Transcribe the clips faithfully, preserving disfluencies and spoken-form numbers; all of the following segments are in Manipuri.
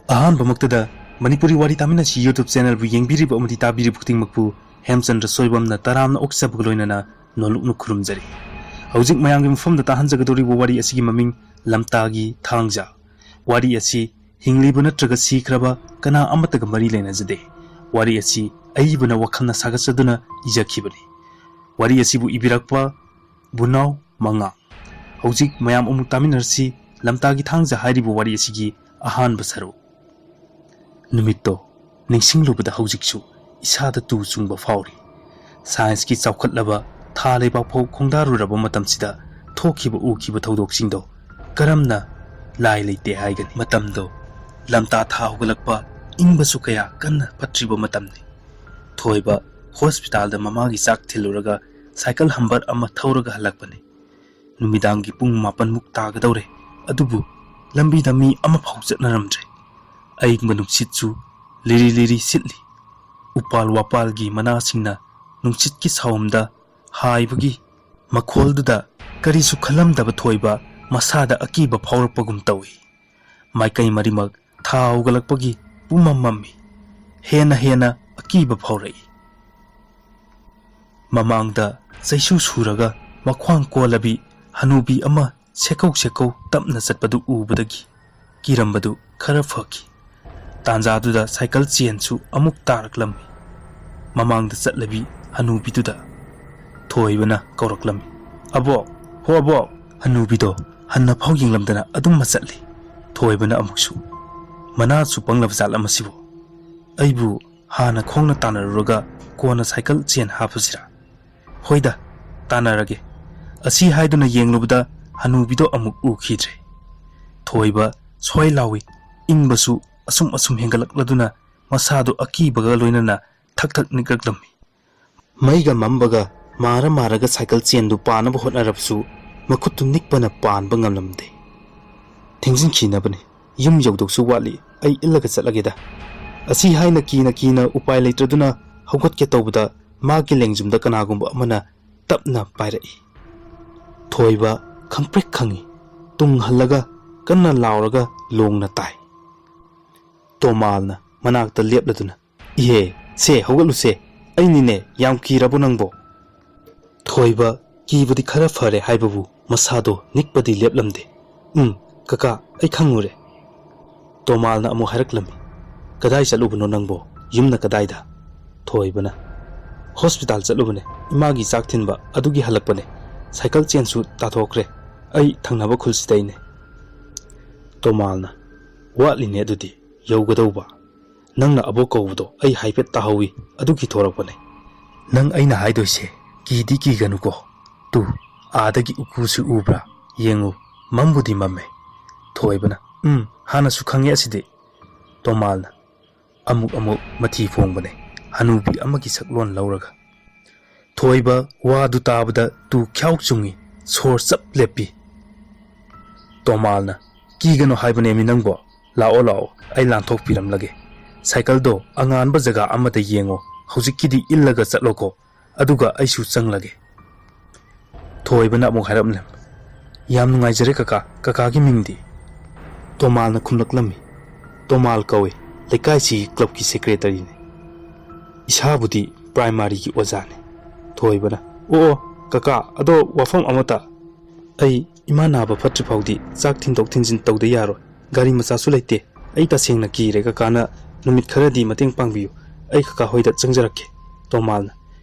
ꯑꯍꯥꯟꯕꯃꯛꯇꯗ ꯃꯅꯤꯄꯨꯔꯤ ꯋꯥꯔꯤ ꯇꯥꯃꯤꯟꯅꯁꯤ YouTube channelꯕꯨ ꯌꯦꯡꯕꯤꯔꯤꯕ ꯑꯃꯗꯤ ꯇꯥꯕꯤꯔꯤꯕ ꯈꯨꯗꯤꯡꯃꯛꯄꯨ ꯍꯦꯝꯆꯟꯗ꯭ꯔ ꯁꯣꯏꯕꯝꯅ ꯇꯔꯥꯝꯅ ꯑꯣꯛꯆꯕꯒ ꯂꯣꯏꯅꯅ ꯅꯣꯂꯨꯛꯅ ꯈꯨꯔꯨꯝꯖꯔꯤ꯫ ꯍꯧꯖꯤꯛ ꯃꯌꯥꯝꯒꯤ ꯃꯐꯝꯗ ꯇꯥꯍꯟꯖꯒꯗꯧꯔꯤꯕ ꯋꯥꯔꯤ ꯑꯁꯤꯒꯤ ꯃꯃꯤꯡ ꯂꯝꯇꯥꯒꯤ ꯊꯥꯡꯖ꯫ ꯋꯥꯔꯤ ꯑꯁꯤ ꯍꯤꯡꯂꯤꯕ ꯅꯠꯇ꯭ꯔꯒ ꯁꯤꯈ꯭ꯔꯕ ꯀꯅꯥ ꯑꯃꯠꯇꯒ ꯃꯔꯤ ꯂꯩꯅꯖꯗꯦ꯫ ꯋꯥꯔꯤ ꯑꯁꯤ ꯑꯏꯕꯅ ꯋꯥꯈꯜꯅ ꯁꯥꯒꯠꯆꯗꯨꯅ ꯏꯖꯈꯤꯕꯅꯤ꯫ ꯋꯥꯔꯤ ꯑꯁꯤꯕꯨ ꯏꯕꯤꯔꯛꯄ ꯕꯨꯅꯥꯎ ꯃꯉꯥ꯫ ꯍꯧꯖꯤꯛ ꯃꯌꯥꯝ ꯑꯃꯨꯛ ꯇꯥꯃꯤꯟꯅꯔꯁꯤ ꯂꯝꯇꯥꯒꯤ ꯊꯥꯡꯖ ꯍꯥꯏꯔꯤꯕ ꯋꯥꯔꯤ ꯑꯁꯤꯒꯤ ꯑꯍꯥꯟꯕ ꯁꯔꯨꯛ꯫ ꯅꯨꯃꯤꯠꯇꯣ ꯅꯤꯡꯁꯤꯡꯂꯨꯕꯗ ꯍꯧꯖꯤꯛꯁꯨ ꯏꯁꯥꯗ ꯇꯨ ꯆꯨꯡꯕ ꯐꯥꯎꯔꯤ꯫ Scienceꯀꯤ ꯆꯥꯎꯈꯠꯂꯕ ꯊꯥ ꯂꯩꯕꯥꯛ ꯐꯥꯎ ꯈꯣꯡꯗꯥꯔꯨꯔꯕ ꯃꯇꯝꯁꯤꯗ ꯊꯣꯛꯈꯤꯕ ꯎꯈꯤꯕ ꯊꯧꯗꯣꯛꯁꯤꯡꯗꯣ ꯀꯔꯝꯅ ꯂꯥꯏ ꯂꯩꯇꯦ ꯍꯥꯏꯒꯅꯤ? ꯃꯇꯝꯗꯣ ꯂꯝꯇꯥ ꯊꯥ ꯍꯧꯒꯠꯂꯛꯄ, ꯏꯪꯕꯁꯨ ꯀꯌꯥ ꯀꯟꯅ ꯐꯠꯇ꯭ꯔꯤꯕ ꯃꯇꯝꯅꯤ꯫ ꯊꯣꯏꯕ hospitalꯗ ꯃꯃꯥꯒꯤ ꯆꯥꯛ ꯊꯤꯜꯂꯨꯔꯒ ꯁꯥꯏꯀꯜ ꯍꯝꯕꯔ ꯑꯃ ꯊꯧꯔꯒ ꯍꯜꯂꯛꯄꯅꯤ꯫ ꯅꯨꯃꯤꯗꯥꯡꯒꯤ ꯄꯨꯡ ꯃꯥꯄꯟꯃꯨꯛ ꯇꯥꯒꯗꯧꯔꯦ, ꯑꯗꯨꯕꯨ ꯂꯝꯕꯤꯗ ꯃꯤ ꯑꯃꯐꯥꯎ ꯆꯠꯅꯔꯝꯗ꯭ꯔꯦ꯫ ꯑꯏꯪꯕ ꯅꯨꯡꯁꯤꯠꯁꯨ ꯂꯤꯔꯤ ꯂꯤꯔꯤ ꯁꯤꯠꯂꯤ꯫ ꯎꯄꯥꯜ ꯋꯥꯄꯥꯜꯒꯤ ꯃꯅꯥꯁꯤꯡꯅ ꯅꯨꯡꯁꯤꯠꯀꯤ ꯁꯥꯎꯝꯗ ꯍꯥꯏꯕꯒꯤ ꯃꯈꯣꯜꯗꯨꯗ ꯀꯔꯤꯁꯨ ꯈꯜꯂꯝꯗꯕ ꯊꯣꯏꯕ ꯃꯁꯥꯗ ꯑꯀꯤꯕ ꯐꯥꯎꯔꯛꯄꯒꯨꯝ ꯇꯧꯏ꯫ ꯃꯥꯏꯀꯩ ꯃꯔꯤꯃꯛ ꯊꯥ ꯍꯧꯒꯠꯂꯛꯄꯒꯤ ꯄꯨꯝꯃꯝ ꯃꯝꯃꯤ꯫ ꯍꯦꯟꯅ ꯍꯦꯟꯅ ꯑꯀꯤꯕ ꯐꯥꯎꯔꯛꯏ꯫ ꯃꯃꯥꯡꯗ ꯆꯩꯁꯨ ꯁꯨꯔꯒ ꯃꯈ꯭ꯋꯥꯡ ꯀꯣꯜꯂꯕꯤ ꯍꯅꯨꯕꯤ ꯑꯃ ꯁꯦꯀꯧ ꯁꯦꯀꯧ ꯇꯞꯅ ꯆꯠꯄꯗꯨ ꯎꯕꯗꯒꯤ ꯀꯤꯔꯝꯕꯗꯨ ꯈꯔ ꯐꯈꯤ꯫ ꯇꯥꯟꯖꯥꯗꯨꯗ ꯁꯥꯏꯀꯜ ꯆꯦꯟꯁꯨ ꯑꯃꯨꯛ ꯇꯥꯔꯛꯂꯝꯃꯤ꯫ ꯃꯃꯥꯡꯗ ꯆꯠꯂꯕꯤ ꯍꯅꯨꯕꯤꯗꯨꯗ ꯊꯣꯏꯕꯅ ꯀꯧꯔꯛꯂꯝꯃꯤ, "ꯑꯕꯣꯛ, ꯍꯣ ꯑꯕꯣꯛ!" ꯍꯅꯨꯕꯤꯗꯣ ꯍꯟꯅ ꯐꯥꯎ ꯌꯦꯡꯂꯝꯗꯅ ꯑꯗꯨꯝ ꯃꯆꯠꯂꯤ꯫ ꯊꯣꯏꯕꯅ ꯑꯃꯨꯛꯁꯨ, "ꯃꯅꯥꯁꯨ ꯄꯪꯂꯕ ꯖꯥꯠꯂ ꯃꯁꯤꯕꯨ? ꯑꯩꯕꯨ ꯍꯥꯟꯅ ꯈꯣꯡꯅ ꯇꯥꯟꯅꯔꯨꯔꯒ ꯀꯣꯟꯅ ꯁꯥꯏꯀꯜ ꯆꯦꯟ ꯍꯥꯞꯄꯁꯤꯔꯥ? ꯍꯣꯏꯗ, ꯇꯥꯟꯅꯔꯒꯦ"꯫ ꯑꯁꯤ ꯍꯥꯏꯗꯨꯅ ꯌꯦꯡꯂꯨꯕꯗ ꯍꯅꯨꯕꯤꯗꯣ ꯑꯃꯨꯛ ꯎꯈꯤꯗ꯭ꯔꯦ꯫ ꯊꯣꯏꯕ ꯁ꯭ꯋꯥꯏ ꯂꯥꯎꯏ, ꯏꯪꯕꯁꯨ ꯑꯁꯨꯝ ꯑꯁꯨꯝ ꯍꯦꯟꯒꯠꯂꯛꯂꯗꯨꯅ ꯃꯁꯥꯗꯨ ꯑꯀꯤꯕꯒ ꯂꯣꯏꯅꯅ ꯊꯛ ꯊꯛ ꯅꯤꯛꯂꯛꯂꯝꯃꯤ꯫ ꯃꯩꯒ ꯃꯝꯕꯒ ꯃꯥꯔ ꯃꯥꯔꯒ ꯁꯥꯏꯀꯜ ꯆꯦꯟꯗꯨ ꯄꯥꯅꯕ ꯍꯣꯠꯅꯔꯕꯁꯨ ꯃꯈꯨꯠꯇꯨ ꯅꯤꯛꯄꯅ ꯄꯥꯟꯕ ꯉꯝꯂꯝꯗꯦ꯫ "ꯊꯦꯡꯖꯤꯟꯈꯤꯅꯕꯅꯤ, ꯌꯨꯝ ꯌꯧꯗꯧꯁꯨ ꯋꯥꯠꯂꯤ, ꯑꯩ ꯏꯜꯂꯒ ꯆꯠꯂꯒꯦꯗ"꯫ ꯑꯁꯤ ꯍꯥꯏꯅ ꯀꯤꯅ ꯀꯤꯅ ꯎꯄꯥꯏ ꯂꯩꯇ꯭ꯔꯗꯨꯅ ꯍꯧꯒꯠꯀꯦ ꯇꯧꯕꯗ ꯃꯥꯒꯤ ꯂꯦꯡꯖꯨꯝꯗ ꯀꯅꯥꯒꯨꯝꯕ ꯑꯃꯅ ꯇꯞꯅ ꯄꯥꯏꯔꯛꯏ꯫ ꯊꯣꯏꯕ ꯈꯪꯄ꯭ꯔꯦꯛ ꯈꯪꯉꯤ꯫ ꯇꯨꯡ ꯍꯜꯂꯒ ꯀꯟꯅ ꯂꯥꯎꯔꯒ ꯂꯣꯡꯅ ꯇꯥꯏ꯫ ꯇꯣꯃꯥꯜꯅ ꯃꯅꯥꯛꯇ ꯂꯦꯞꯂꯗꯨꯅ, "ꯏꯍꯦ, ꯁꯦ, ꯍꯧꯒꯠꯂꯨꯁꯦ꯫ ꯑꯩꯅꯤꯅꯦ, ꯌꯥꯝ ꯀꯤꯔꯕꯣ ꯅꯪꯕꯣ?" ꯊꯣꯏꯕ ꯀꯤꯕꯗꯤ ꯈꯔ ꯐꯔꯦ ꯍꯥꯏꯕꯕꯨ ꯃꯁꯥꯗꯣ ꯅꯤꯛꯄꯗꯤ ꯂꯦꯞꯂꯝꯗꯦ꯫ "ꯎꯝ, ꯀꯀꯥ, ꯑꯩ ꯈꯪꯉꯨꯔꯦ꯫" ꯇꯣꯃꯥꯜꯅ ꯑꯃꯨꯛ ꯍꯥꯏꯔꯛꯂꯝꯃꯤ, "ꯀꯗꯥꯏ ꯆꯠꯂꯨꯕꯅꯣ ꯅꯪꯕꯣ? ꯌꯨꯝꯅ ꯀꯗꯥꯏꯗ?" ꯊꯣꯏꯕꯅ, "ꯍꯣꯁꯄꯤꯇꯥꯜ ꯆꯠꯂꯨꯕꯅꯦ, ꯏꯃꯥꯒꯤ ꯆꯥꯛ ꯊꯤꯟꯕ ꯑꯗꯨꯒꯤ ꯍꯜꯂꯛꯄꯅꯦ꯫ ꯁꯥꯏꯀꯜ ꯆꯦꯟꯁꯨ ꯇꯥꯊꯣꯛꯈ꯭ꯔꯦ꯫ ꯑꯩ ꯊꯪꯅꯕ ꯈꯨꯜꯁꯤꯗꯩꯅꯦ꯫" ꯇꯣꯃꯥꯜꯅ, "ꯋꯥꯠꯂꯤꯅꯦ ꯑꯗꯨꯗꯤ, ꯌꯧꯒꯗꯧꯕ꯫ ꯅꯪꯅ ꯑꯕꯣꯛ ꯀꯧꯕꯗꯣ ꯑꯩ ꯍꯥꯏꯐꯦꯠ ꯇꯥꯍꯧꯋꯤ, ꯑꯗꯨꯒꯤ ꯊꯣꯔꯛꯄꯅꯦ꯫ ꯅꯪ ꯑꯩꯅ ꯍꯥꯏꯗꯣꯏꯁꯦ ꯀꯤꯗꯤ ꯀꯤꯒꯅꯨꯀꯣ꯫ ꯇꯨ, ꯑꯥꯗꯒꯤ ꯎꯀꯨꯁꯨ ꯎꯕ꯭ꯔꯥ? ꯌꯦꯡꯉꯨ, ꯃꯝꯕꯨꯗꯤ ꯃꯝꯃꯦ꯫" ꯊꯣꯏꯕꯅ, "ꯎꯝ, ꯍꯥꯟꯅꯁꯨ ꯈꯪꯉꯦ ꯑꯁꯤꯗꯤ꯫" ꯇꯣꯃꯥꯜꯅ ꯑꯃꯨꯛ ꯑꯃꯨꯛ ꯃꯊꯤ ꯐꯣꯡꯕꯅꯦ, ꯍꯅꯨꯕꯤ ꯑꯃꯒꯤ ꯁꯛꯂꯣꯟ ꯂꯧꯔꯒ꯫ ꯊꯣꯏꯕ ꯋꯥꯗꯨ ꯇꯥꯕꯗ ꯇꯨ ꯈ꯭ꯌꯥꯎ ꯆꯨꯡꯉꯤ, ꯁꯣꯔ ꯆꯞ ꯂꯦꯞꯄꯤ꯫ ꯇꯣꯃꯥꯜꯅ, "ꯀꯤꯒꯅꯨ ꯍꯥꯏꯕꯅꯦꯃꯤ ꯅꯪꯕꯣ꯫ ꯂꯥꯛꯑꯣ, ꯂꯥꯛꯑꯣ, ꯑꯩ ꯂꯥꯟꯊꯣꯛꯄꯤꯔꯝꯂꯒꯦ꯫ ꯁꯥꯏꯀꯜꯗꯣ ꯑꯉꯥꯟꯕ ꯖꯒꯥ ꯑꯃꯗ ꯌꯦꯡꯉꯣ, ꯍꯧꯖꯤꯛꯀꯤꯗꯤ ꯏꯜꯂꯒ ꯆꯠꯂꯣꯀꯣ, ꯑꯗꯨꯒ ꯑꯩꯁꯨ ꯆꯪꯂꯒꯦ꯫" ꯊꯣꯏꯕꯅ ꯑꯃꯨꯛ ꯍꯥꯏꯔꯞꯅ, "ꯌꯥꯝ ꯅꯨꯡꯉꯥꯏꯖꯔꯦ ꯀꯀꯥ, ꯀꯀꯥꯒꯤ ꯃꯤꯡꯗꯤ?" ꯇꯣꯃꯥꯜꯅ ꯈꯨꯝꯂꯛꯂꯝꯃꯤ, "ꯇꯣꯃꯥꯜ ꯀꯧꯏ, ꯂꯩꯀꯥꯏꯁꯤꯒꯤ ꯀ꯭ꯂꯕꯀꯤ ꯁꯦꯀ꯭ꯔꯦꯇꯔꯤꯅꯤ꯫" "ꯏꯁꯥꯕꯨꯗꯤ ꯄ꯭ꯔꯥꯏꯃꯥꯔꯤꯒꯤ ꯑꯣꯖꯥꯅꯤ꯫" ꯊꯣꯏꯕꯅ, "ꯑꯣ, ꯑꯣ, ꯀꯀꯥ, ꯑꯗꯣ ꯋꯥꯐꯝ ꯑꯃꯇ꯫ ꯑꯩ ꯏꯃꯥ ꯅꯥꯕ ꯐꯠꯇ꯭ꯔꯤ ꯐꯥꯎꯗꯤ ꯆꯥꯛ ꯊꯤꯟꯗꯣꯛ ꯊꯤꯟꯖꯤꯟ ꯇꯧꯗ ꯌꯥꯔꯣꯏ꯫ ꯒꯥꯔꯤ ꯃꯆꯥꯁꯨ ꯂꯩꯇꯦ꯫ ꯑꯩ ꯇꯁꯦꯡꯅ ꯀꯤꯔꯦ꯫ ꯀꯀꯥꯅ ꯅꯨꯃꯤꯠ ꯈꯔꯗꯤ ꯃꯇꯦꯡ ꯄꯥꯡꯕꯤꯌꯨ꯫ ꯑꯩ ꯀꯀꯥ ꯍꯣꯏꯗ ꯆꯪꯖꯔꯛꯀꯦ꯫" ꯇꯣꯃꯥꯜꯅ,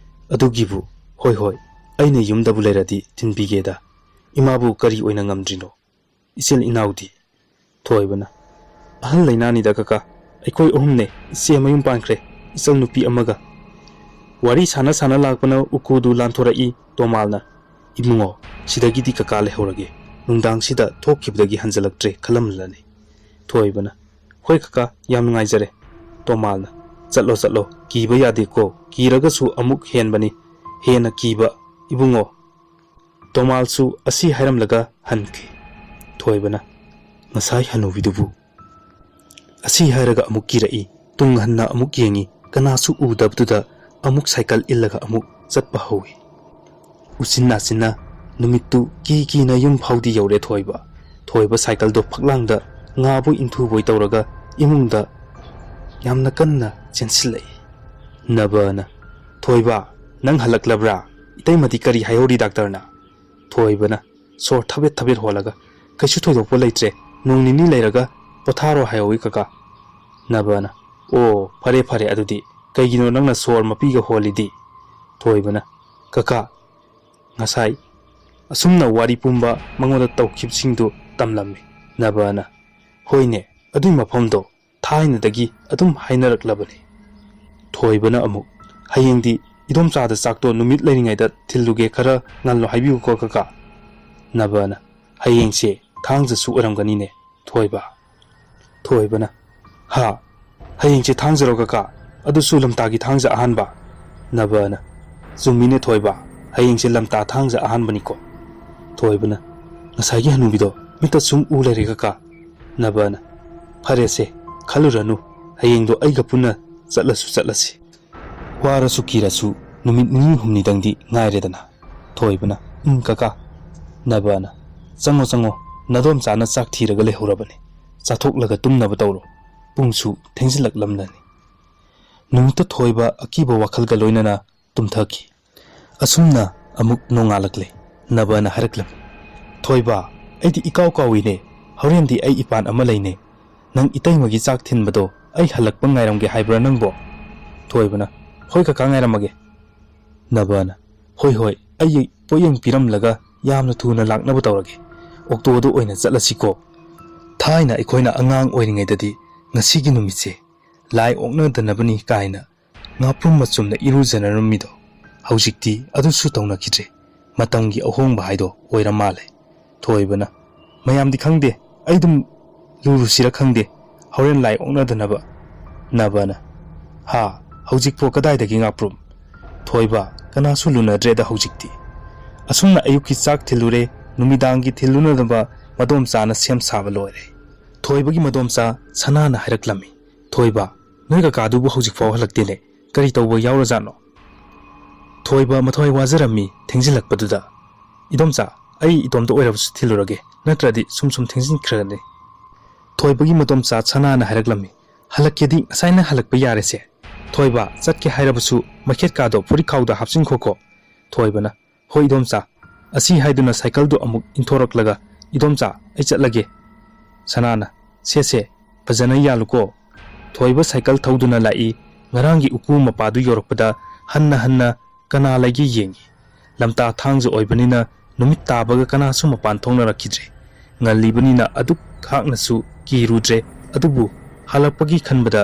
"ꯑꯗꯨꯒꯤꯕꯨ, ꯍꯣꯏ, ꯍꯣꯏ, ꯑꯩꯅ ꯌꯨꯝꯗꯕꯨ ꯂꯩꯔꯗꯤ ꯊꯤꯟꯕꯤꯒꯦꯗ꯫ ꯏꯃꯥꯕꯨ ꯀꯔꯤ ꯑꯣꯏꯅ ꯉꯝꯗ꯭ꯔꯤꯅꯣ? ꯏꯆꯤꯜ ꯏꯅꯥꯎꯗꯤ?" ꯊꯣꯏꯕꯅ, "ꯑꯍꯜ ꯂꯩꯅꯥꯅꯤꯗ ꯀꯀꯥ꯫ ꯑꯩꯈꯣꯏ ꯑꯍꯨꯝꯅꯦ, ꯏꯆꯦ ꯃꯌꯨꯝ ꯄꯥꯟꯈ꯭ꯔꯦ, ꯏꯆꯜ ꯅꯨꯄꯤ ꯑꯃꯒ꯫" ꯋꯥꯔꯤ ꯁꯥꯟꯅ ꯁꯥꯟꯅ ꯂꯥꯛꯄꯅ ꯎꯀꯨꯗꯨ ꯂꯥꯟꯊꯣꯔꯛꯏ꯫ ꯇꯣꯃꯥꯜꯅ, "ꯏꯕꯨꯡꯉꯣ, ꯁꯤꯗꯒꯤꯗꯤ ꯀꯀꯥ ꯂꯩꯍꯧꯔꯒꯦ꯫ ꯅꯨꯡꯗꯥꯡꯁꯤꯗ ꯊꯣꯛꯈꯤꯕꯗꯒꯤ ꯍꯟꯖꯤꯜꯂꯛꯇ꯭ꯔꯦ ꯈꯜꯂꯝꯂꯅꯤ꯫" ꯊꯣꯏꯕꯅ, "ꯍꯣꯏ ꯀꯀꯥ, ꯌꯥꯝ ꯅꯨꯡꯉꯥꯏꯖꯔꯦ꯫" ꯇꯣꯃꯥꯜꯅ, "ꯆꯠꯂꯣ, ꯆꯠꯂꯣ, ꯀꯤꯕ ꯌꯥꯗꯦꯀꯣ, ꯀꯤꯔꯒꯁꯨ ꯑꯃꯨꯛ ꯍꯦꯟꯕꯅꯤ, ꯍꯦꯟꯅ ꯀꯤꯕ, ꯏꯕꯨꯡꯉꯣ꯫" ꯇꯣꯃꯥꯜꯁꯨ ꯑꯁꯤ ꯍꯥꯏꯔꯝꯂꯒ ꯍꯟꯈꯤ꯫ ꯊꯣꯏꯕꯅ, "ꯉꯁꯥꯏ ꯍꯅꯨꯕꯤꯗꯨꯕꯨ?" ꯑꯁꯤ ꯍꯥꯏꯔꯒ ꯑꯃꯨꯛ ꯀꯤꯔꯛꯏ꯫ ꯇꯨꯡ ꯍꯟꯅ ꯑꯃꯨꯛ ꯌꯦꯡꯉꯤ, ꯀꯅꯥꯁꯨ ꯎꯗꯕꯗꯨꯗ ꯑꯃꯨꯛ ꯁꯥꯏꯀꯜ ꯏꯜꯂꯒ ꯑꯃꯨꯛ ꯆꯠꯄ ꯍꯧꯏ꯫ ꯎꯆꯤꯟ ꯅꯥꯆꯤꯟꯅ ꯅꯨꯃꯤꯠꯇꯨ ꯀꯤ ꯀꯤꯅ ꯌꯨꯝ ꯐꯥꯎꯗꯤ ꯌꯧꯔꯦ ꯊꯣꯏꯕ꯫ ꯊꯣꯏꯕ ꯁꯥꯏꯀꯜꯗꯣ ꯐꯛꯂꯥꯡꯗ ꯉꯥꯕꯣꯏ ꯏꯟꯊꯨꯕꯣꯏ ꯇꯧꯔꯒ ꯏꯃꯨꯡꯗ ꯌꯥꯝꯅ ꯀꯟꯅ ꯆꯦꯟꯁꯤꯜꯂꯛꯏ꯫ ꯅꯕꯅ, "ꯊꯣꯏꯕ, ꯅꯪ ꯍꯜꯂꯛꯂꯕ꯭ꯔꯥ? ꯏꯇꯩꯃꯗꯤ ꯀꯔꯤ ꯍꯥꯏꯍꯧꯔꯤ ꯗꯥꯛꯇꯔꯅ?" ꯊꯣꯏꯕꯅ ꯁꯣꯔ ꯊꯕꯦꯠ ꯊꯕꯦꯠ ꯍꯣꯜꯂꯒ, "ꯀꯩꯁꯨ ꯊꯣꯏꯗꯣꯛꯄ ꯂꯩꯇ꯭ꯔꯦ, ꯅꯣꯡ ꯅꯤꯅꯤ ꯂꯩꯔꯒ ꯄꯣꯊꯥꯔꯣ ꯍꯥꯏꯍꯧꯋꯤ ꯀꯀꯥ꯫" ꯅꯕꯅ, "ꯑꯣ, ꯐꯔꯦ ꯐꯔꯦ, ꯑꯗꯨꯗꯤ ꯀꯩꯒꯤꯅꯣ ꯅꯪꯅ ꯁꯣꯔ ꯃꯄꯤꯒ ꯍꯣꯜꯂꯤꯗꯤ?" ꯊꯣꯏꯕꯅ, "ꯀꯀꯥ, ꯉꯁꯥꯏ ꯑꯁꯨꯝꯅ ꯋꯥꯔꯤ ꯄꯨꯝꯕ ꯃꯉꯣꯟꯗ ꯇꯧꯈꯤꯕꯁꯤꯡꯗꯨ ꯇꯝꯂꯝꯃꯤ꯫" ꯅꯕꯅ, "ꯍꯣꯏꯅꯦ, ꯑꯗꯨꯏ ꯃꯐꯝꯗꯣ ꯊꯥꯏꯅꯗꯒꯤ ꯑꯗꯨꯝ ꯍꯥꯏꯅꯔꯛꯂꯕꯅꯤ꯫" ꯊꯣꯏꯕꯅ ꯑꯃꯨꯛ, "ꯍꯌꯦꯡꯗꯤ ꯏꯗꯣꯝꯆꯥꯗ ꯆꯥꯛꯇꯣ ꯅꯨꯃꯤꯠ ꯂꯩꯔꯤꯉꯩꯗ ꯊꯤꯜꯂꯨꯒꯦ, ꯈꯔ ꯉꯜꯂꯣ ꯍꯥꯏꯕꯤꯌꯨꯀꯣ ꯀꯀꯥ꯫" ꯅꯕꯅ, "ꯍꯌꯦꯡꯁꯦ ꯊꯥꯡꯖꯁꯨ ꯑꯣꯏꯔꯝꯒꯅꯤꯅꯦ ꯊꯣꯏꯕ꯫" ꯊꯣꯏꯕꯅ, "ꯍꯥ? ꯍꯌꯦꯡꯁꯦ ꯊꯥꯡꯖꯔꯣ ꯀꯀꯥ? ꯑꯗꯨꯁꯨ ꯂꯝꯇꯥꯒꯤ ꯊꯥꯡꯖ ꯑꯍꯥꯟꯕ?" ꯅꯕꯅ, "ꯆꯨꯝꯃꯤꯅꯦ ꯊꯣꯏꯕ, ꯍꯌꯦꯡꯁꯦ ꯂꯝꯇꯥ ꯊꯥꯡꯖ ꯑꯍꯥꯟꯕꯅꯤꯀꯣ꯫" ꯊꯣꯏꯕꯅ, "ꯉꯁꯥꯏꯒꯤ ꯍꯅꯨꯕꯤꯗꯣ ꯃꯤꯠꯇ ꯁꯨꯝ ꯎ ꯂꯩꯔꯦ ꯀꯀꯥ꯫" ꯅꯕꯅ, "ꯐꯔꯦꯁꯦ, ꯈꯜꯂꯨꯔꯅꯨ, ꯍꯌꯦꯡꯗꯣ ꯑꯩꯒ ꯄꯨꯟꯅ ꯆꯠꯂꯁꯨ ꯆꯠꯂꯁꯤ꯫ ꯋꯥꯔꯁꯨ ꯀꯤꯔꯁꯨ ꯅꯨꯃꯤꯠ ꯅꯤꯅꯤ ꯍꯨꯝꯅꯤꯗꯪꯗꯤ ꯉꯥꯏꯔꯦꯗꯅ꯫" ꯊꯣꯏꯕꯅ, "ꯎꯝ ꯀꯀꯥ꯫" ꯅꯕꯅ, "ꯆꯪꯉꯣ ꯆꯪꯉꯣ, ꯅꯗꯣꯝꯆꯥꯅ ꯆꯥꯛ ꯊꯤꯔꯒ ꯂꯩꯍꯧꯔꯕꯅꯤ, ꯆꯥꯊꯣꯛꯂꯒ ꯇꯨꯝꯅꯕ ꯇꯧꯔꯣ, ꯄꯨꯡꯁꯨ ꯊꯦꯡꯖꯤꯜꯂꯛꯂꯝꯂꯅꯤ꯫" ꯅꯨꯃꯤꯠꯇ ꯊꯣꯏꯕ ꯑꯀꯤꯕ ꯋꯥꯈꯜꯒ ꯂꯣꯏꯅꯅ ꯇꯨꯝꯊꯈꯤ꯫ ꯑꯁꯨꯝꯅ ꯑꯃꯨꯛ ꯅꯣꯡꯉꯥꯜꯂꯛꯂꯦ꯫ ꯅꯕꯅ ꯍꯥꯏꯔꯛꯂꯝꯃꯤ, "ꯊꯣꯏꯕ, ꯑꯩꯗꯤ ꯏꯀꯥꯎ ꯀꯥꯎꯏꯅꯦ, ꯍꯣꯔꯦꯟꯗꯤ ꯑꯩ ꯏꯄꯥꯟ ꯑꯃ ꯂꯩꯅꯦ꯫ ꯅꯪ ꯏꯇꯩꯃꯒꯤ ꯆꯥꯛ ꯊꯤꯟꯕꯗꯣ ꯑꯩ ꯍꯜꯂꯛꯄ ꯉꯥꯏꯔꯝꯒꯦ ꯍꯥꯏꯕ꯭ꯔꯥ ꯅꯪꯕꯣ?" ꯊꯣꯏꯕꯅ, "ꯍꯣꯏ ꯀꯀꯥ, ꯉꯥꯏꯔꯝꯃꯒꯦ꯫" ꯅꯕꯅ, "ꯍꯣꯏ ꯍꯣꯏ, ꯑꯩ ꯄꯣꯠꯌꯦꯡ ꯄꯤꯔꯝꯂꯒ ꯌꯥꯝꯅ ꯊꯨꯅ ꯂꯥꯛꯅꯕ ꯇꯧꯔꯒꯦ, ꯑꯣꯛꯇꯣꯗ ꯑꯣꯏꯅ ꯆꯠꯂꯁꯤꯀꯣ꯫ ꯊꯥꯏꯅ ꯑꯩꯈꯣꯏꯅ ꯑꯉꯥꯡ ꯑꯣꯏꯔꯤꯉꯩꯗꯗꯤ ꯉꯁꯤꯒꯤ ꯅꯨꯃꯤꯠꯁꯦ ꯂꯥꯏ ꯑꯣꯛꯅꯗꯅꯕꯅꯤ ꯀꯥꯏꯅ ꯉꯥꯄ꯭ꯔꯨꯝ ꯃꯆꯨꯝꯅ ꯏꯔꯨꯖꯅꯔꯝꯃꯤꯗꯣ, ꯍꯧꯖꯤꯛꯇꯤ ꯑꯗꯨꯁꯨ ꯇꯧꯅꯈꯤꯗ꯭ꯔꯦ꯫ ꯃꯇꯝꯒꯤ ꯑꯍꯣꯡꯕ ꯍꯥꯏꯗꯣ ꯑꯣꯏꯔ ꯃꯥꯜꯂꯦ꯫" ꯊꯣꯏꯕꯅ, "ꯃꯌꯥꯝꯗꯤ ꯈꯪꯗꯦ, ꯑꯩ ꯑꯗꯨꯝ ꯂꯨꯔꯨꯁꯤꯔ ꯈꯪꯗꯦ, ꯍꯣꯔꯦꯟ ꯂꯥꯏ ꯑꯣꯛꯅꯗꯅꯕ꯫" ꯅꯕꯅ, "ꯍꯥ? ꯍꯧꯖꯤꯛꯄꯣ ꯀꯗꯥꯏꯗꯒꯤ ꯉꯥꯄ꯭ꯔꯨꯝ?" ꯊꯣꯏꯕ, "ꯀꯅꯥꯁꯨ ꯂꯨꯅꯗ꯭ꯔꯦꯗ ꯍꯧꯖꯤꯛꯇꯤ꯫ ꯑꯁꯨꯝꯅ ꯑꯌꯨꯛꯀꯤ ꯆꯥꯛ ꯊꯤꯜꯂꯨꯔꯦ, ꯅꯨꯃꯤꯗꯥꯡꯒꯤ ꯊꯤꯜꯂꯨꯅꯅꯕ ꯃꯗꯣꯝꯆꯥꯅ ꯁꯦꯝ ꯁꯥꯕ ꯂꯣꯏꯔꯦ꯫" ꯊꯣꯏꯕꯒꯤ ꯃꯗꯣꯝꯆꯥ ꯁꯅꯥꯅ ꯍꯥꯏꯔꯛꯂꯝꯃꯤ, "ꯊꯣꯏꯕ, ꯅꯣꯏ ꯀꯀꯥꯗꯨꯕꯨ ꯍꯧꯖꯤꯛꯐꯥꯎ ꯍꯜꯂꯛꯇꯦꯅꯦ, ꯀꯔꯤ ꯇꯧꯕ ꯌꯥꯎꯔꯖꯥꯠꯅꯣ?" ꯊꯣꯏꯕ ꯃꯊ꯭ꯋꯥꯏ ꯋꯥꯖꯔꯝꯃꯤ ꯊꯦꯡꯖꯤꯜꯂꯛꯄꯗꯨꯗ꯫ "ꯏꯗꯣꯝꯆꯥ, ꯑꯩ ꯏꯇꯣꯝꯇ ꯑꯣꯏꯔꯕꯁꯨ ꯊꯤꯜꯂꯨꯔꯒꯦ, ꯅꯠꯇ꯭ꯔꯗꯤ ꯁꯨꯝ ꯁꯨꯝ ꯊꯦꯡꯖꯤꯟꯈ꯭ꯔꯅꯤ꯫" ꯊꯣꯏꯕꯒꯤ ꯃꯗꯣꯝꯆꯥ ꯁꯅꯥꯅ ꯍꯥꯏꯔꯛꯂꯝꯃꯤ, "ꯍꯜꯂꯛꯀꯦꯗꯤ ꯉꯁꯥꯏꯅ ꯍꯜꯂꯛꯄ ꯌꯥꯔꯦꯁꯦ꯫ ꯊꯣꯏꯕ, ꯆꯠꯀꯦ ꯍꯥꯏꯔꯕꯁꯨ ꯃꯩꯈꯦꯠꯀꯥꯗꯣ ꯐꯨꯔꯤꯠꯈꯥꯎꯗ ꯍꯥꯞꯆꯤꯟꯈꯣꯀꯣ꯫" ꯊꯣꯏꯕꯅ, "ꯍꯣꯏ ꯏꯗꯣꯝꯆꯥ꯫" ꯑꯁꯤ ꯍꯥꯏꯗꯨꯅ ꯁꯥꯏꯀꯜꯗꯨ ꯑꯃꯨꯛ ꯏꯟꯊꯣꯔꯛꯂꯒ, "ꯏꯗꯣꯝꯆꯥ, ꯑꯩ ꯆꯠꯂꯒꯦ꯫" ꯁꯅꯥꯅ, "ꯁꯦ ꯁꯦ, ꯐꯖꯅ ꯌꯥꯜꯂꯨꯀꯣ꯫" ꯊꯣꯏꯕ ꯁꯥꯏꯀꯜ ꯊꯧꯗꯨꯅ ꯂꯥꯛꯏ꯫ ꯉꯔꯥꯡꯒꯤ ꯎꯀꯨ ꯃꯄꯥꯗꯨ ꯌꯧꯔꯛꯄꯗ ꯍꯟꯅ ꯍꯟꯅ ꯀꯅꯥ ꯂꯩꯒꯦ ꯌꯦꯡꯉꯤ꯫ ꯂꯝꯇꯥ ꯊꯥꯡꯖ ꯑꯣꯏꯕꯅꯤꯅ ꯅꯨꯃꯤꯠ ꯇꯥꯕꯒ ꯀꯅꯥꯁꯨ ꯃꯄꯥꯟ ꯊꯣꯛꯅꯔꯛꯈꯤꯗ꯭ꯔꯦ꯫ ꯉꯜꯂꯤꯕꯅꯤꯅ ꯑꯗꯨꯛ ꯍꯥꯛꯅꯁꯨ ꯀꯤꯔꯨꯗ꯭ꯔꯦ꯫ ꯑꯗꯨꯕꯨ ꯍꯜꯂꯛꯄꯒꯤ ꯈꯟꯕꯗ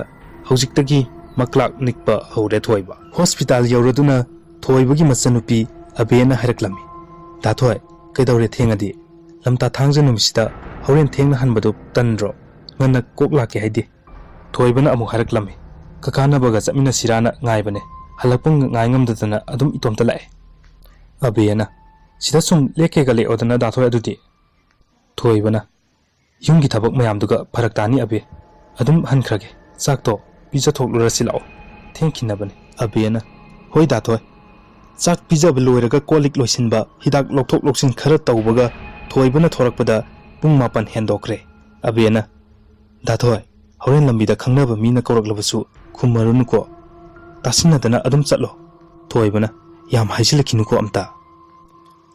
ꯍꯧꯖꯤꯛꯇꯒꯤ ꯃꯀ꯭ꯂꯥꯛ ꯅꯤꯛꯄ ꯍꯧꯔꯦ ꯊꯣꯏꯕ꯫ ꯍꯣꯁꯄꯤꯇꯥꯜ ꯌꯧꯔꯗꯨꯅ ꯊꯣꯏꯕꯒꯤ ꯃꯆꯟꯅꯨꯄꯤ ꯑꯕꯦꯅ ꯍꯥꯏꯔꯛꯂꯝꯃꯤ, "ꯗꯥ ꯊꯣꯏ, ꯀꯩꯗꯧꯔꯦ ꯊꯦꯡꯉꯗꯤ? ꯂꯝꯇꯥ ꯊꯥꯡꯖ ꯅꯨꯃꯤꯠꯁꯤꯗ ꯍꯣꯔꯦꯟ ꯊꯦꯡꯅ ꯍꯟꯕꯗꯨ ꯇꯟꯗ꯭ꯔꯣ? ꯉꯟꯅ ꯀꯣꯛ ꯂꯥꯛꯀꯦ ꯍꯥꯏꯗꯤ?" ꯊꯣꯏꯕꯅ ꯑꯃꯨꯛ ꯍꯥꯏꯔꯛꯂꯝꯃꯤ, "ꯀꯀꯥ ꯅꯕꯒ ꯆꯠꯃꯤꯟꯅꯁꯤꯔꯥꯅ ꯉꯥꯏꯕꯅꯦ, ꯍꯜꯂꯛꯄ ꯉꯥꯏ ꯉꯝꯗꯗꯅ ꯑꯗꯨꯝ ꯏꯇꯣꯝꯇ ꯂꯥꯛꯑꯦ꯫" ꯑꯕꯦꯅ, "ꯁꯤꯗ ꯁꯨꯝ ꯂꯦꯛꯀꯦꯒ ꯂꯦꯛꯑꯣꯗꯅ ꯗꯥ ꯊꯣꯏ ꯑꯗꯨꯗꯤ꯫" ꯊꯣꯏꯕꯅ, "ꯌꯨꯝꯒꯤ ꯊꯕꯛ ꯃꯌꯥꯝꯗꯨꯒ ꯐꯔꯛ ꯇꯥꯅꯤ ꯑꯕꯦ, ꯑꯗꯨꯝ ꯍꯟꯈ꯭ꯔꯒꯦ꯫ ꯆꯥꯛꯇꯣ ꯄꯤꯖꯊꯣꯛꯂꯨꯔꯁꯤ ꯂꯥꯛꯑꯣ, ꯊꯦꯡꯈꯤꯅꯕꯅꯤ꯫" ꯑꯕꯦꯅ, "ꯍꯣꯏ ꯗꯥ ꯊꯣꯏ꯫" ꯆꯥꯛ ꯄꯤꯖꯕ ꯂꯣꯏꯔꯒ ꯀꯣꯜ ꯂꯤꯛ ꯂꯣꯏꯁꯤꯟꯕ, ꯍꯤꯗꯥꯛ ꯂꯧꯊꯣꯛ ꯂꯧꯁꯤꯟ ꯈꯔ ꯇꯧꯕꯒ ꯊꯣꯏꯕꯅ ꯊꯣꯔꯛꯄꯗ ꯄꯨꯡ ꯃꯥꯄꯟ ꯍꯦꯟꯗꯣꯛꯈ꯭ꯔꯦ꯫ ꯑꯕꯦꯅ, "ꯗꯥ ꯊꯣꯏ, ꯍꯣꯔꯦꯟ ꯂꯝꯕꯤꯗ ꯈꯪꯅꯕ ꯃꯤꯅ ꯀꯧꯔꯛꯂꯕꯁꯨ ꯈꯨꯝꯃꯔꯨꯅꯨꯀꯣ꯫ ꯇꯥꯁꯤꯟꯅꯗꯅ ꯑꯗꯨꯝ ꯆꯠꯂꯣ꯫" ꯊꯣꯏꯕꯅ, "ꯌꯥꯝ ꯍꯥꯏꯖꯤꯜꯂꯛꯈꯤꯅꯨꯀꯣ ꯑꯝꯇ꯫"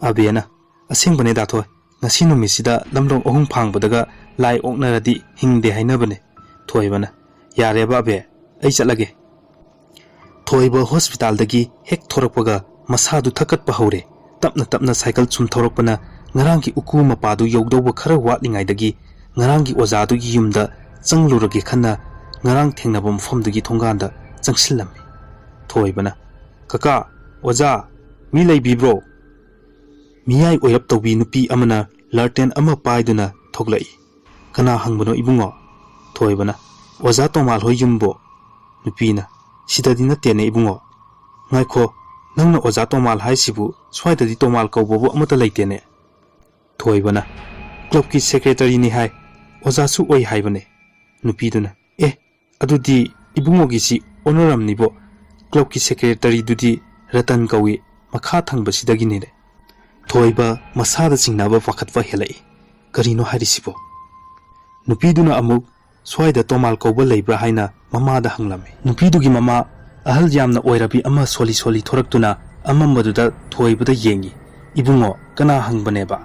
ꯑꯕꯦꯅ, "ꯑꯁꯦꯡꯕꯅꯦ ꯗꯥ ꯊꯣꯏ, ꯉꯁꯤ ꯅꯨꯃꯤꯠꯁꯤꯗ ꯂꯝꯂꯣꯡ ꯑꯍꯨꯝ ꯐꯥꯡꯕꯗꯒ ꯂꯥꯏ ꯑꯣꯛꯅꯔꯗꯤ ꯍꯤꯡꯗꯦ ꯍꯥꯏꯅꯕꯅꯦ꯫" ꯊꯣꯏꯕꯅ, "ꯌꯥꯔꯦꯕ ꯑꯕꯦ, ꯑꯩ ꯆꯠꯂꯒꯦ꯫" ꯊꯣꯏꯕ ꯍꯣꯁꯄꯤꯇꯥꯜꯗꯒꯤ ꯍꯦꯛ ꯊꯣꯔꯛꯄꯒ ꯃꯁꯥꯗꯨ ꯊꯛꯀꯠꯄ ꯍꯧꯔꯦ꯫ ꯇꯞꯅ ꯇꯞꯅ ꯁꯥꯏꯀꯜ ꯁꯨꯝ ꯊꯧꯔꯛꯄꯅ ꯉꯔꯥꯡꯒꯤ ꯎꯀꯨ ꯃꯄꯥꯗꯨ ꯌꯧꯗꯧꯕ ꯈꯔ ꯋꯥꯠꯂꯤꯉꯩꯗꯒꯤ ꯉꯔꯥꯡꯒꯤ ꯑꯣꯖꯥꯗꯨꯒꯤ ꯌꯨꯝꯗ ꯆꯪꯂꯨꯔꯒꯦ ꯈꯟꯅ ꯉꯔꯥꯡ ꯊꯦꯡꯅꯕ ꯃꯐꯝꯗꯨꯒꯤ ꯊꯣꯡꯒꯥꯟꯗ ꯆꯪꯁꯤꯜꯂꯝꯃꯤ꯫ ꯊꯣꯏꯕꯅ, "ꯀꯀꯥ, ꯑꯣꯖꯥ, ꯃꯤ ꯂꯩꯕꯤꯕ꯭ꯔꯣ?" ꯃꯤꯌꯥꯏ ꯑꯣꯏꯔꯞ ꯇꯧꯕꯤ ꯅꯨꯄꯤ ꯑꯃꯅ ꯂꯥꯔꯇꯦꯟ ꯑꯃ ꯄꯥꯏꯗꯨꯅ ꯊꯣꯛꯂꯛꯏ꯫ "ꯀꯅꯥ ꯍꯪꯕꯅꯣ ꯏꯕꯨꯡꯉꯣ?" ꯊꯣꯏꯕꯅ, "ꯑꯣꯖꯥ ꯇꯣꯃꯥꯜ ꯍꯣꯏ ꯌꯨꯝꯕꯣ?" ꯅꯨꯄꯤꯅ, "ꯁꯤꯗꯗꯤ ꯅꯠꯇꯦꯅꯦ ꯏꯕꯨꯡꯉꯣ꯫" "ꯉꯥꯏꯈꯣ, ꯅꯪꯅ ꯑꯣꯖꯥ ꯇꯣꯃꯥꯜ ꯍꯥꯏꯁꯤꯕꯨ ꯁ꯭ꯋꯥꯏꯗꯗꯤ ꯇꯣꯃꯥꯜ ꯀꯧꯕꯕꯨ ꯑꯃꯠꯇ ꯂꯩꯇꯦꯅꯦ꯫" ꯊꯣꯏꯕꯅ, "ꯀ꯭ꯂꯕꯀꯤ ꯁꯦꯀ꯭ꯔꯦꯇꯔꯤꯅꯤ ꯍꯥꯏ, ꯑꯣꯖꯥꯁꯨ ꯑꯣꯏ ꯍꯥꯏꯕꯅꯦ꯫" ꯅꯨꯄꯤꯗꯨꯅ, "ꯑꯦ, ꯑꯗꯨꯗꯤ ꯏꯕꯨꯡꯉꯣꯒꯤꯁꯤ ꯑꯣꯟꯅꯔꯝꯅꯤꯕꯣ, ꯀ꯭ꯂꯕꯀꯤ ꯁꯦꯀ꯭ꯔꯦꯇꯔꯤꯗꯨꯗꯤ ꯔꯇꯟ ꯀꯧꯏ, ꯃꯈꯥ ꯊꯪꯕꯁꯤꯗꯒꯤꯅꯤꯅꯦ꯫" ꯊꯣꯏꯕ ꯃꯁꯥꯗ ꯆꯤꯡꯅꯕ ꯄꯥꯈꯠꯄ ꯍꯦꯜꯂꯛꯏ꯫ "ꯀꯔꯤꯅꯣ ꯍꯥꯏꯔꯤꯁꯤꯕꯣ?" ꯅꯨꯄꯤꯗꯨꯅ ꯑꯃꯨꯛ, "ꯁ꯭ꯋꯥꯏꯗ ꯇꯣꯃꯥꯜ ꯀꯧꯕ ꯂꯩꯕ꯭ꯔꯥ?" ꯍꯥꯏꯅ ꯃꯃꯥꯗ ꯍꯪꯂꯝꯃꯤ꯫ ꯅꯨꯄꯤꯗꯨꯒꯤ ꯃꯃꯥ ꯑꯍꯜ ꯌꯥꯝꯅ ꯑꯣꯏꯔꯕꯤ ꯑꯃ ꯁꯣꯜꯂꯤ ꯁꯣꯜꯂꯤ ꯊꯣꯔꯛꯇꯨꯅ ꯑꯃꯝꯕꯗꯨꯗ ꯊꯣꯏꯕꯗ ꯌꯦꯡꯉꯤ꯫ "ꯏꯕꯨꯡꯉꯣ, ꯀꯅꯥ ꯍꯪꯕꯅꯦꯕ?"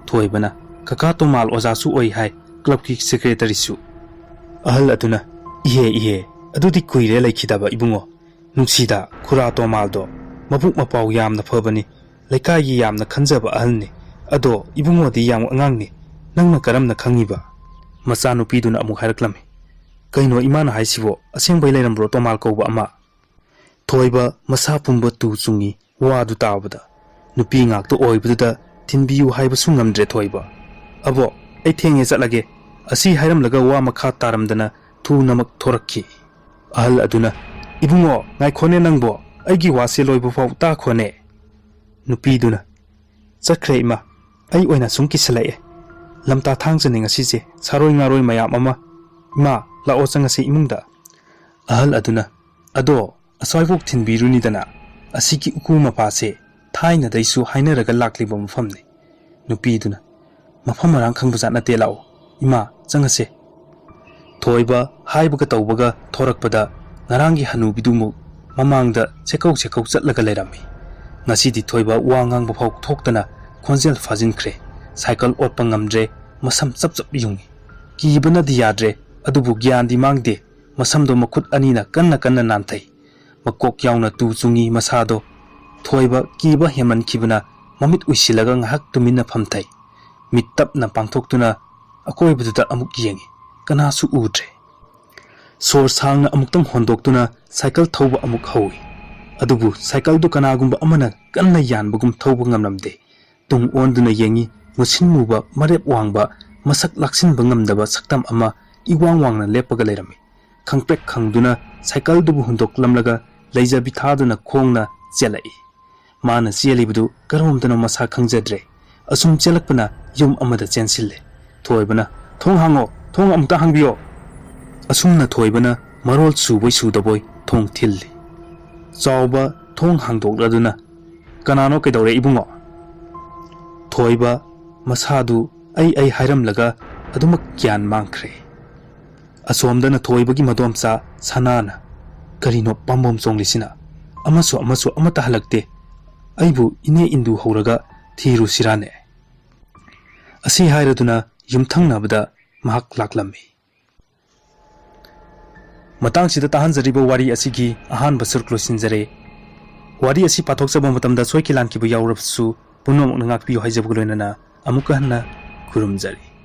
ꯊꯣꯏꯕꯅ, "ꯀꯀꯥ ꯇꯣꯃꯥꯜ ꯑꯣꯖꯥꯁꯨ ꯑꯣꯏ ꯍꯥꯏ, ꯀ꯭ꯂꯕꯀꯤ ꯁꯦꯀ꯭ꯔꯦꯇꯔꯤꯁꯨ꯫" ꯑꯍꯜ ꯑꯗꯨꯅ, "ꯏꯍꯦ, ꯏꯍꯦ, ꯑꯗꯨꯗꯤ ꯀꯨꯏꯔꯦ ꯂꯩꯈꯤꯗꯕ ꯏꯕꯨꯡꯉꯣ꯫ ꯅꯨꯡꯁꯤꯗ, ꯈꯨꯔꯥ ꯇꯣꯃꯥꯜꯗꯣ ꯃꯕꯨꯛ ꯃꯄꯥꯎ ꯌꯥꯝꯅ ꯐꯕꯅꯤ, ꯂꯩꯀꯥꯏꯒꯤ ꯌꯥꯝꯅ ꯈꯟꯖꯕ ꯑꯍꯜꯅꯤ꯫ ꯑꯗꯣ ꯏꯕꯨꯡꯉꯣꯗꯤ ꯌꯥꯝ ꯑꯉꯥꯡꯅꯤ, ꯅꯪꯅ ꯀꯔꯝꯅ ꯈꯪꯉꯤꯕ?" ꯃꯆꯥꯅꯨꯄꯤꯗꯨꯅ ꯑꯃꯨꯛ ꯍꯥꯏꯔꯛꯂꯝꯃꯤ, "ꯀꯩꯅꯣ ꯏꯃꯥꯅ ꯍꯥꯏꯁꯤꯕꯣ? ꯑꯁꯦꯡꯕꯩ ꯂꯩꯔꯝꯕ꯭ꯔꯣ ꯇꯣꯃꯥꯜ ꯀꯧꯕ ꯑꯃ?" ꯊꯣꯏꯕ ꯃꯁꯥ ꯄꯨꯝꯕ ꯇꯨ ꯆꯨꯡꯉꯤ ꯋꯥꯗꯨ ꯇꯥꯕꯗ꯫ ꯅꯨꯄꯤ ꯉꯥꯛꯇ ꯑꯣꯏꯕꯗꯨꯗ ꯊꯤꯟꯕꯤꯌꯨ ꯍꯥꯏꯕꯁꯨ ꯉꯝꯗ꯭ꯔꯦ ꯊꯣꯏꯕ꯫ "ꯑꯕꯣꯛ, ꯑꯩ ꯊꯦꯡꯉꯦ, ꯆꯠꯂꯒꯦ꯫" ꯑꯁꯤ ꯍꯥꯏꯔꯝꯂꯒ ꯋꯥ ꯃꯈꯥ ꯇꯥꯔꯝꯗꯅ ꯊꯨꯅꯃꯛ ꯊꯣꯔꯛꯈꯤ꯫ ꯑꯍꯜ ꯑꯗꯨꯅ, "ꯏꯕꯨꯡꯉꯣ, ꯉꯥꯏꯈꯣꯅꯦ ꯅꯪꯕꯣ, ꯑꯩꯒꯤ ꯋꯥꯁꯦ ꯂꯣꯏꯕ ꯐꯥꯎ ꯇꯥꯈꯣꯅꯦ꯫" ꯅꯨꯄꯤꯗꯨꯅ, "ꯆꯠꯈ꯭ꯔꯦ ꯏꯃꯥ, ꯑꯩ ꯑꯣꯏꯅ ꯁꯨꯝ ꯀꯤꯁꯜꯂꯛꯑꯦ꯫ ꯂꯝꯇꯥ ꯊꯥꯡꯖꯅꯤ ꯉꯁꯤꯁꯦ, ꯁꯥꯔꯣꯏ ꯉꯥꯔꯣꯏ ꯃꯌꯥꯝ ꯑꯃ꯫ ꯏꯃꯥ, ꯂꯥꯛꯑꯣ ꯆꯪꯉꯁꯤ ꯏꯃꯨꯡꯗ꯫" ꯑꯍꯜ ꯑꯗꯨꯅ, "ꯑꯗꯣ ꯑꯁ꯭ꯋꯥꯏꯐꯥꯎ ꯊꯤꯟꯕꯤꯔꯨꯅꯤꯗꯅ, ꯑꯁꯤꯒꯤ ꯎꯀꯨ ꯃꯄꯥꯁꯦ ꯊꯥꯏꯅꯗꯩꯁꯨ ꯍꯥꯏꯅꯔꯒ ꯂꯥꯛꯂꯤꯕ ꯃꯐꯝꯅꯤ꯫" ꯅꯨꯄꯤꯗꯨꯅ, "ꯃꯐꯝ ꯃꯔꯥꯡ ꯈꯪꯕꯖꯥꯠ ꯅꯠꯇꯦ, ꯂꯥꯛꯑꯣ ꯏꯃꯥ, ꯆꯪꯉꯁꯦ꯫" ꯊꯣꯏꯕ ꯍꯥꯏꯕꯒ ꯇꯧꯕꯒ ꯊꯣꯔꯛꯄꯗ ꯉꯔꯥꯡꯒꯤ ꯍꯅꯨꯕꯤꯗꯨꯃꯨꯛ ꯃꯃꯥꯡꯗ ꯁꯦꯀꯧ ꯁꯦꯀꯧ ꯆꯠꯂꯒ ꯂꯩꯔꯝꯃꯤ꯫ ꯉꯁꯤꯗꯤ ꯊꯣꯏꯕ ꯋꯥ ꯉꯥꯡꯕ ꯐꯥꯎ ꯊꯣꯛꯇꯅ ꯈꯣꯟꯖꯦꯜ ꯐꯥꯖꯤꯟꯈ꯭ꯔꯦ꯫ ꯁꯥꯏꯀꯜ ꯑꯣꯠꯄ ꯉꯝꯗ꯭ꯔꯦ, ꯃꯁꯝ ꯆꯞ ꯆꯞ ꯌꯨꯡꯉꯤ꯫ ꯀꯤꯕꯅꯗꯤ ꯌꯥꯗ꯭ꯔꯦ, ꯑꯗꯨꯕꯨ ꯒ꯭ꯌꯥꯟꯗꯤ ꯃꯥꯡꯗꯦ꯫ ꯃꯁꯝꯗꯣ ꯃꯈꯨꯠ ꯑꯅꯤꯅ ꯀꯟꯅ ꯀꯟꯅ ꯅꯥꯟꯊꯩ꯫ ꯃꯀꯣꯛ ꯌꯥꯎꯅ ꯇꯨ ꯆꯨꯡꯉꯤ ꯃꯁꯥꯗꯣ꯫ ꯊꯣꯏꯕ ꯀꯤꯕ ꯍꯦꯟꯃꯟꯈꯤꯕꯅ ꯃꯃꯤꯠ ꯎꯏꯁꯤꯜꯂꯒ ꯉꯥꯏꯍꯥꯛ ꯇꯨꯃꯤꯟꯅ ꯐꯝꯊꯩ꯫ ꯃꯤꯠ ꯇꯞꯅ ꯄꯥꯡꯊꯣꯛꯇꯨꯅ ꯑꯀꯣꯏꯕꯗꯨꯗ ꯑꯃꯨꯛ ꯌꯦꯡꯉꯤ꯫ ꯀꯅꯥꯁꯨ ꯎꯗ꯭ꯔꯦ꯫ ꯁꯣꯔ ꯁꯥꯡꯅ ꯑꯃꯨꯛꯇꯪ ꯍꯣꯟꯗꯣꯛꯇꯨꯅ ꯁꯥꯏꯀꯜ ꯊꯧꯕ ꯑꯃꯨꯛ ꯍꯧꯏ꯫ ꯑꯗꯨꯕꯨ ꯁꯥꯏꯀꯜꯗꯨ ꯀꯅꯥꯒꯨꯝꯕ ꯑꯃꯅ ꯀꯟꯅ ꯌꯥꯟꯕꯒꯨꯝ ꯊꯧꯕ ꯉꯝꯂꯝꯗꯦ꯫ ꯇꯨꯡ ꯑꯣꯟꯗꯨꯅ ꯌꯦꯡꯉꯤ, ꯃꯨꯁꯤꯟ ꯃꯨꯕ, ꯃꯔꯦꯞ ꯋꯥꯡꯕ, ꯃꯁꯛ ꯂꯥꯛꯁꯤꯟꯕ ꯉꯝꯗꯕ ꯁꯛꯇꯝ ꯑꯃ ꯏꯋꯥꯡ ꯋꯥꯡꯅ ꯂꯦꯞꯄꯒ ꯂꯩꯔꯝꯃꯤ꯫ ꯈꯪꯄ꯭ꯔꯦꯛ ꯈꯪꯗꯨꯅ ꯁꯥꯏꯀꯜꯗꯨꯕꯨ ꯍꯨꯟꯗꯣꯛꯂꯝꯂꯒ ꯂꯩꯖꯕꯤ ꯊꯥꯗꯨꯅ ꯈꯣꯡꯅ ꯆꯦꯜꯂꯛꯏ꯫ ꯃꯥꯅ ꯆꯦꯜꯂꯤꯕꯗꯨ ꯀꯔꯣꯝꯗꯅꯣ ꯃꯁꯥ ꯈꯪꯖꯗ꯭ꯔꯦ꯫ ꯑꯁꯨꯝ ꯆꯦꯜꯂꯛꯄꯅ ꯌꯨꯝ ꯑꯃꯗ ꯆꯦꯟꯁꯤꯜꯂꯦ꯫ ꯊꯣꯏꯕꯅ, "ꯊꯣꯡ ꯍꯥꯡꯉꯣ, ꯊꯣꯡ ꯑꯃꯨꯛꯇ ꯍꯥꯡꯕꯤꯌꯣ!" ꯑꯁꯨꯝꯅ ꯊꯣꯏꯕꯅ ꯃꯔꯣꯜ ꯁꯨꯕꯣꯏ ꯁꯨꯗꯕꯣꯏ ꯊꯣꯡ ꯊꯤꯜꯂꯤ꯫ ꯆꯥꯎꯕ ꯊꯣꯡ ꯍꯥꯡꯗꯣꯛꯂꯗꯨꯅ, "ꯀꯅꯥꯅꯣ, ꯀꯩꯗꯧꯔꯦ ꯏꯕꯨꯡꯉꯣ?" ꯊꯣꯏꯕ ꯃꯁꯥꯗꯨ ꯑꯩ ꯑꯩ ꯍꯥꯏꯔꯝꯂꯒ ꯑꯗꯨꯃꯛ ꯒ꯭ꯌꯥꯟ ꯃꯥꯡꯈ꯭ꯔꯦ꯫ ꯑꯁꯣꯝꯗꯅ ꯊꯣꯏꯕꯒꯤ ꯃꯗꯣꯝꯆꯥ ꯁꯅꯥꯅ, "ꯀꯔꯤꯅꯣ ꯄꯥꯝꯕꯣꯝ ꯆꯣꯡꯂꯤꯁꯤꯅ? ꯑꯃꯁꯨ ꯑꯃꯁꯨ ꯑꯃꯠꯇ ꯍꯜꯂꯛꯇꯦ꯫ ꯑꯩꯕꯨ ꯏꯅꯦ ꯏꯟꯗꯨ ꯍꯧꯔꯒ ꯊꯤꯔꯨꯁꯤꯔꯥꯅꯦ?" ꯑꯁꯤ ꯍꯥꯏꯔꯗꯨꯅ ꯌꯨꯝꯊꯪꯅꯕꯗ ꯃꯍꯥꯛ ꯂꯥꯛꯂꯝꯃꯤ꯫ ꯃꯇꯥꯡꯁꯤꯗ ꯇꯥꯍꯟꯖꯔꯤꯕ ꯋꯥꯔꯤ ꯑꯁꯤꯒꯤ ꯑꯍꯥꯟꯕ ꯁꯔꯨꯛ ꯂꯣꯏꯁꯤꯟꯖꯔꯦ꯫ ꯋꯥꯔꯤ ꯑꯁꯤ ꯄꯥꯊꯣꯛꯆꯕ ꯃꯇꯝꯗ ꯁꯣꯏꯈꯤ ꯂꯥꯟꯈꯤꯕ ꯌꯥꯎꯔꯕꯁꯨ ꯄꯨꯝꯅꯃꯛꯅ ꯉꯥꯛꯄꯤꯌꯨ ꯍꯥꯏꯖꯕꯒ ꯂꯣꯏꯅꯅ ꯑꯃꯨꯛꯀ ꯍꯟꯅ ꯈꯨꯔꯨꯝꯖꯔꯤ꯫